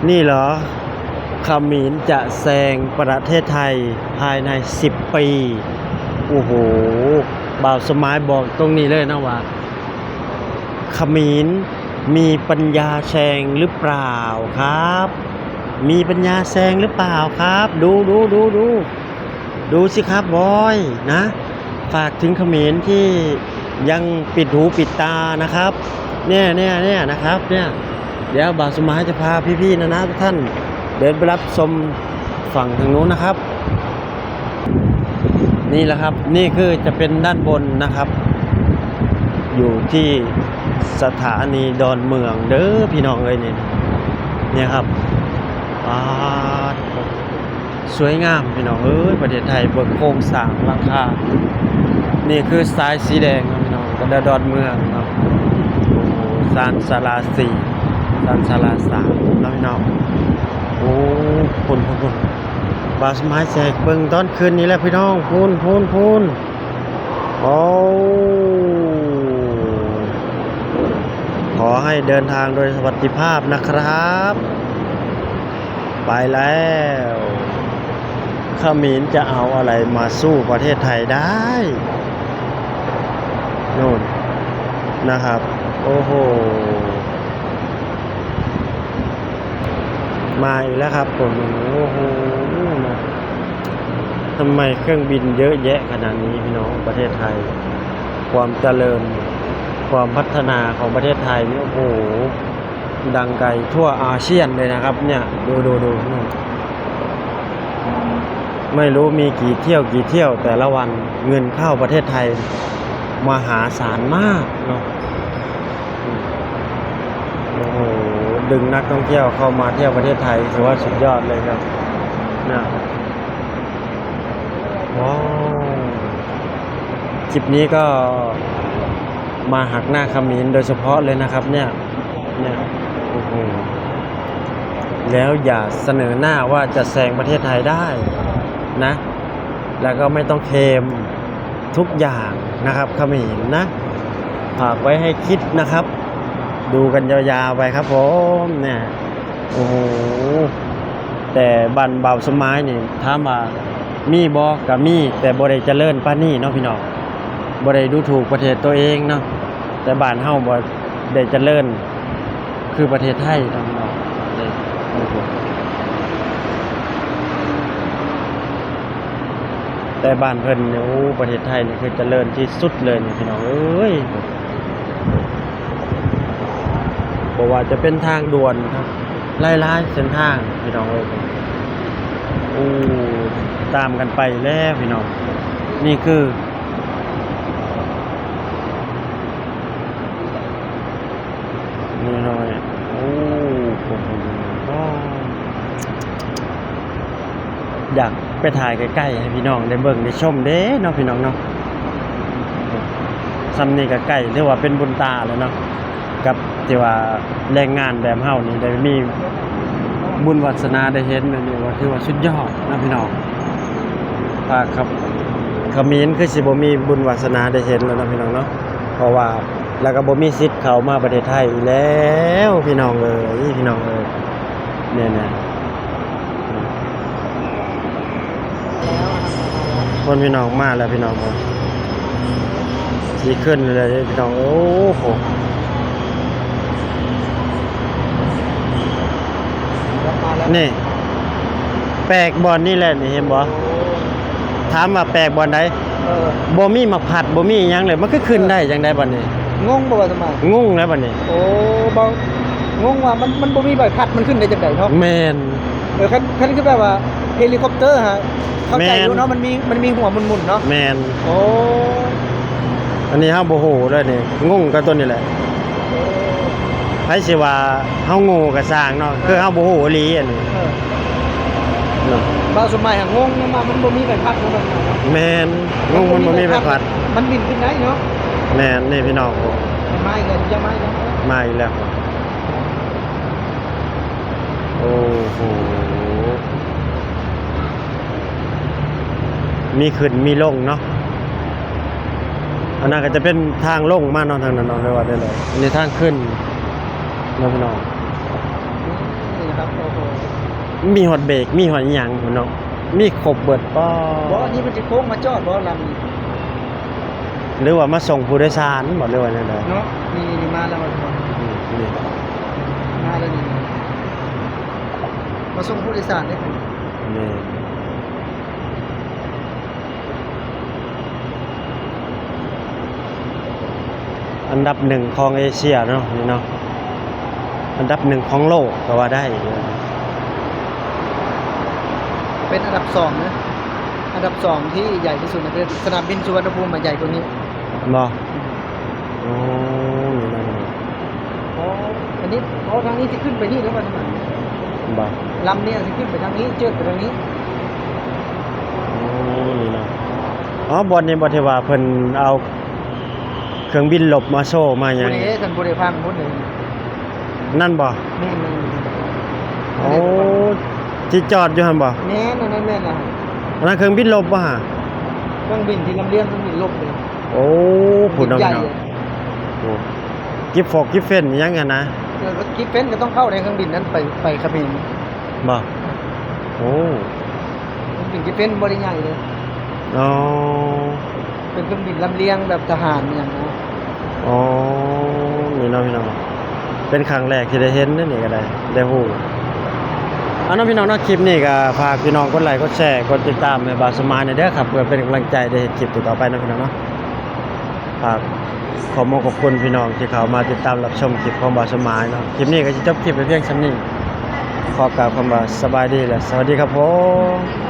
ນີ້ເຫຼືອ ຂະເໝນຈະແຊງປະເທດໄທພາຍໃນສິບປີ. ໂອ້ໂຫ ບ່າວສະໝາຍບອກຕົງນີ້ເລີຍນະວ່າ ຂະເໝນມີປັນຍາແຊງຫຼືເປົ່າຄັບ? ມີປັນຍາແຊງຫຼືເປົ່າຄັບ? ດູ ດູ ດູ ດູ ດູຊິຄັບບອຍນະ. ຝາກເຖິງຂະເໝນທີ່ຍັງປິດຫູປິດຕານະຄັບ ເນ່ຍ ເນ່ຍ ເນ່ຍນະຄັບ ເນ່ຍ. ດຽວບ່າວສະໝາຍຈະພາພີ່ໆນາໆທຸກທ່ານເດີນໄປຮັບຊົມຝັ່ງທາງໂນ້ນນະຄັບ. ນີ້ແຫຼະຄັບ ນີ້ຄືຈະເປັນດ້ານບົນນະຄັບ ຢູ່ທີ່ສະຖານີດອນເມືອງເດີພີ່ນ້ອງເອີຍ. ນີ້ ນີ້ຄັບ ປາດ ສວຍງາມພີ່ນ້ອງເອີຍ ປະເທດໄທ ເບິ່ງໂຄງສ້າງຫຼັງຄາ. ນີ້ຄືສາຍສີແດງເນາະພີ່ນ້ອງ ກະດອນເມືອງເນາະ. ໂອ້ໂຫ ຊານຊາລາສີ່ ຊານຊາລາສາມເນາະພີ່ນ້ອງ. ໂອ້ ພຸ້ນ ພຸ້ນ ພຸ້ນ ບ່າວສະໝາຍຊິໃຫ້ເບິ່ງຕອນຄືນນີ້ແຫຼະພີ່ນ້ອງ. ພຸ້ນ ພຸ້ນ ພຸ້ນ ໂອ້ ຂໍໃຫ້ເດີນທາງໂດຍສະຫວັດດີພາບນະຄັບ. ໄປແລ້ວ ຂະເໝນຈະເອົາອະໄລມາສູ້ປະເທດໄທໄດ້ ໂນ່ນນະຄັບ. ໂອ້ໂຫ ມາອີກແລ້ວຄັບ ໂອ້ໂຫ ນະ. ທຳໄມເຄື່ອງບິນເຍອະແຍະຂະໜາດນີ້ພີ່ນ້ອງ? ປະເທດໄທ ຄວາມຈະເລີນ ຄວາມພັດທະນາຂອງປະເທດໄທນີ້ ໂອ້ໂຫ ດັງໄກທົ່ວອາຊຽນເລີຍນະຄັບເນຍ. ດູ ດູ ດູ ໄມ່ຮູ້ມີກີ່ຖ້ຽວ ກີ່ຖ້ຽວແຕ່ລະວັນ ເງິນເຂົ້າປະເທດໄທມະຫາສານມາກເນາະ. ໂອ້ໂຫ ດຶງນັກທ່ອງທ່ຽວເຂົ້າມາທ່ຽວປະເທດໄທ ຖືວ່າສຸດຍອດເລີຍເນາະ ນະ. ວ້າວ ຄລິບນີ້ກໍມາຫັກໜ້າຂະເໝນໂດຍສະເພາະເລີຍນະຄັບເນຍ ເນຍ. ໂອ້ໂຫ ແລ້ວຢ່າສະເໜີໜ້າວ່າຈະແຊງປະເທດໄທໄດ້ນະ ແລ້ວກໍໄມ່ຕ້ອງເຄມ ທຸກຢ່າງນະຄັບ ຂະເໝນນະ. ຝາກໄວ້ໃຫ້ຄິດນະຄັບ ດູກັນຍາວໆໄປຄັບຜົມ ເນຍ. ໂອ້ໂຫ ແຕ່ບ້ານບ່າວສົມໝາຍນີ້ ຖາມວ່າມີບໍ່? ກະມີ ແຕ່ບໍ່ໄດ້ຈະເລີນປານນີ້ເນາະພີ່ນ້ອງ. ບໍ່ໄດ້ດູຖູກປະເທດໂຕເອງເນາະ ແຕ່ບ້ານເຮົາບໍ່ໄດ້ຈະເລີນ ຄືປະເທດໄທເນາະພີ່ນ້ອງ. ແຕ່ບ້ານເພິ່ນນີ້ ໂອ້ ປະເທດໄທນີ້ຄືຈະເລີນທີ່ສຸດເລີຍນີ້ພີ່ນ້ອງເອີຍ. ບໍ່ວ່າຈະເປັນທາງດ່ວນ ຫຼາຍໆເສັ້ນທາງພີ່ນ້ອງເອີຍ. ໂອ້ ຕາມກັນໄປແລ້ວພີ່ນ້ອງ. ນີ້ຄື ນ້ອຍໆ ໂອ້ ໂຫ ຢາກໄປຖ່າຍໃກ້ໆໃຫ້ພີ່ນ້ອງໄດ້ເບິ່ງໄດ້ຊົມເດ້ເນາະພີ່ນ້ອງເນາະ. ຊ່ຳນີ້ກໍໃກ້ ຖືວ່າເປັນບຸນຕາແລ້ວເນາະ ກັບທີ່ວ່າແຮງງານແບບເຮົານີ້ໄດ້ມີບຸນວາສະໜາໄດ້ເຫັນແບບນີ້ ວ່າຖືວ່າສຸດຍອດເນາະພີ່ນ້ອງ. ພາກຂະເໝນຄືຊິບໍ່ມີບຸນວາສະໜາໄດ້ເຫັນແລ້ວເນາະພີ່ນ້ອງເນາະ ເພາະວ່າ ແລ້ວກໍບໍ່ມີສິດເຂົ້າມາປະເທດໄທອີກແລ້ວ ພີ່ນ້ອງເອີຍ ພີ່ນ້ອງເອີຍ. ແນ່ໆ ຄົນພີ່ນ້ອງມາແລ້ວພີ່ນ້ອງ ຊິຂຶ້ນເລີຍພີ່ນ້ອງ. ໂອ້ໂຫ ນີ້ ແປກບ່ອນນີ້ແຫຼະນີ້ ເຫັນບໍ່? ໂອ້ ຖາມວ່າແປກບ່ອນໃດ? ເອີ ບໍ່ມີໝາກຜັດ ບໍ່ມີຫຍັງເລີຍ ມັນຄືຂຶ້ນໄດ້ຈັ່ງໃດບັດນີ້? ງົງບໍ່ວ່າສະມາຍ? ງົງແລ້ວບັດນີ້. ໂອ້ ບໍ່ ງົງວ່າມັນ ມັນບໍ່ມີໃບພັດ ມັນຂຶ້ນໄດ້ຈັ່ງໃດເນາະ? ແມ່ນ. ເອີ ຄັນ ຄັນຄືແບບວ່າເຮລິຄອບເຕີຫັ້ນ ເຂົ້າໃຈຢູ່ເນາະ ແມ່ນ ມັນມີ ມັນມີຫົວໝຸ່ນໆເນາະ. ແມ່ນ. ໂອ້ ອັນນີ້ເຮົາບໍ່ຮູ້ເລີຍນີ້ ງົງກັບຕົວນີ້ແຫຼະ. ໃຜຊິວ່າເຮົາໂງ່ກໍຊ່າງເນາະ ຄືເຮົາບໍ່ຮູ້ອີ່ຫຼີອັນນີ້. ເອີ ເນາະ ບ່າວສົມໝາຍຫາງົງນຳວ່າມັນບໍ່ມີໃບພັດເນາະ. ແມ່ນ ງົງມັນບໍ່ມີໃບພັດ ມັນບິນຂຶ້ນໄດ້ເນາະ. ແມ່ນ ນີ້ພີ່ນ້ອງ ມາອີກແລ້ວ ມາອີກແລ້ວ ມາອີກແລ້ວ. ໂອ້ໂຫ ມີຂຶ້ນມີລົງເນາະ. ອັນນັ້ນກໍຈະເປັນທາງລົງມາເນາະ ທາງນັ້ນເນາະ ຫຼືວ່າໄດ້ເລີຍ ອັນນີ້ທາງຂຶ້ນເນາະພີ່ນ້ອງ. ครับ โอ้โห มีฮอดเบรก มีฮอดอีหยังพุ้นเนาะ มีครบเบิด ป้อ บ่ อันนี้มันสิโค้งมาจอดบ่ ลำนี้ หรือว่ามาส่งผู้โดยสารบ่ หรือว่าแนวใด เนาะ นี่ นี่ มาแล้ว อืม นี่ มาแล้วนี่ มาส่งผู้โดยสารเด้ นี่ อันดับหนึ่งของเอเชียเนาะ นี่เนาะ อันดับหนึ่งของโลกก็ว่าได้ เป็นอันดับสองนะ อันดับสองที่ใหญ่ที่สุดในประเทศ สนามบินสุวรรณภูมิอะใหญ่กว่านี้ บ่ โอ้ นี่เนาะ อ๋อ อันนี้ อ๋อ ทางนี้สิขึ้นไปนี่แล้วว่าซั่นน่ะ บ่ ลำเนี่ยสิขึ้นไปทางนี้ เจิดไปทางนี้ โอ้ นี่เนาะ อ๋อ บ่อนนี้บ่ที่ว่าเพิ่นเอาเครื่องบินรบมาโชว์มาหยัง บ่ได้ ท่านบ่ได้พังหมดเลย นั่นบ่ แม่น โอ้ ที่จอดอยู่หั่นบ่ แม่น อันนั้นแม่นล่ะ อันนั้นเครื่องบินรบบ่ฮะ เครื่องบินที่ลำเลียงเครื่องบินรบเลย โอ้ พุ้นเนาะ ใหญ่ พี่น้อง โอ้ กิฟฟอกกิฟเฟนหยังหั่นนะ แล้วก็กิฟเฟนก็ต้องเข้าในเครื่องบินนั้นไป ไปเขมร บ่ โอ้ เครื่องบินกิฟเฟนบ่ได้ใหญ่เลย อ๋อ เป็นเครื่องบินลำเลียงแบบทหารอหย่างนะ อ๋อ นี่เนาะพี่น้อง เป็นครั้งแรกที่ได้เห็นเด้ นี่ก็ได้ ได้ฮู้ เอาเนาะพี่น้องเนาะ คลิปนี้ก็ฝากพี่น้องกดไลค์ กดแชร์ กดติดตามให้บ่าวสมายแหน่เด้อครับ เพื่อเป็นกำลังใจได้เฮ็ดคลิปต่อๆไปเนาะพี่น้องเนาะ ฝากขอบคุณขอบคุณพี่น้องที่เข้ามาติดตามรับชมคลิปของบ่าวสมายเนาะ คลิปนี้ก็สิจบคลิปไปเพียงส่ำนี้ ขอกล่าวคำว่าสบายดีและสวัสดีครับผม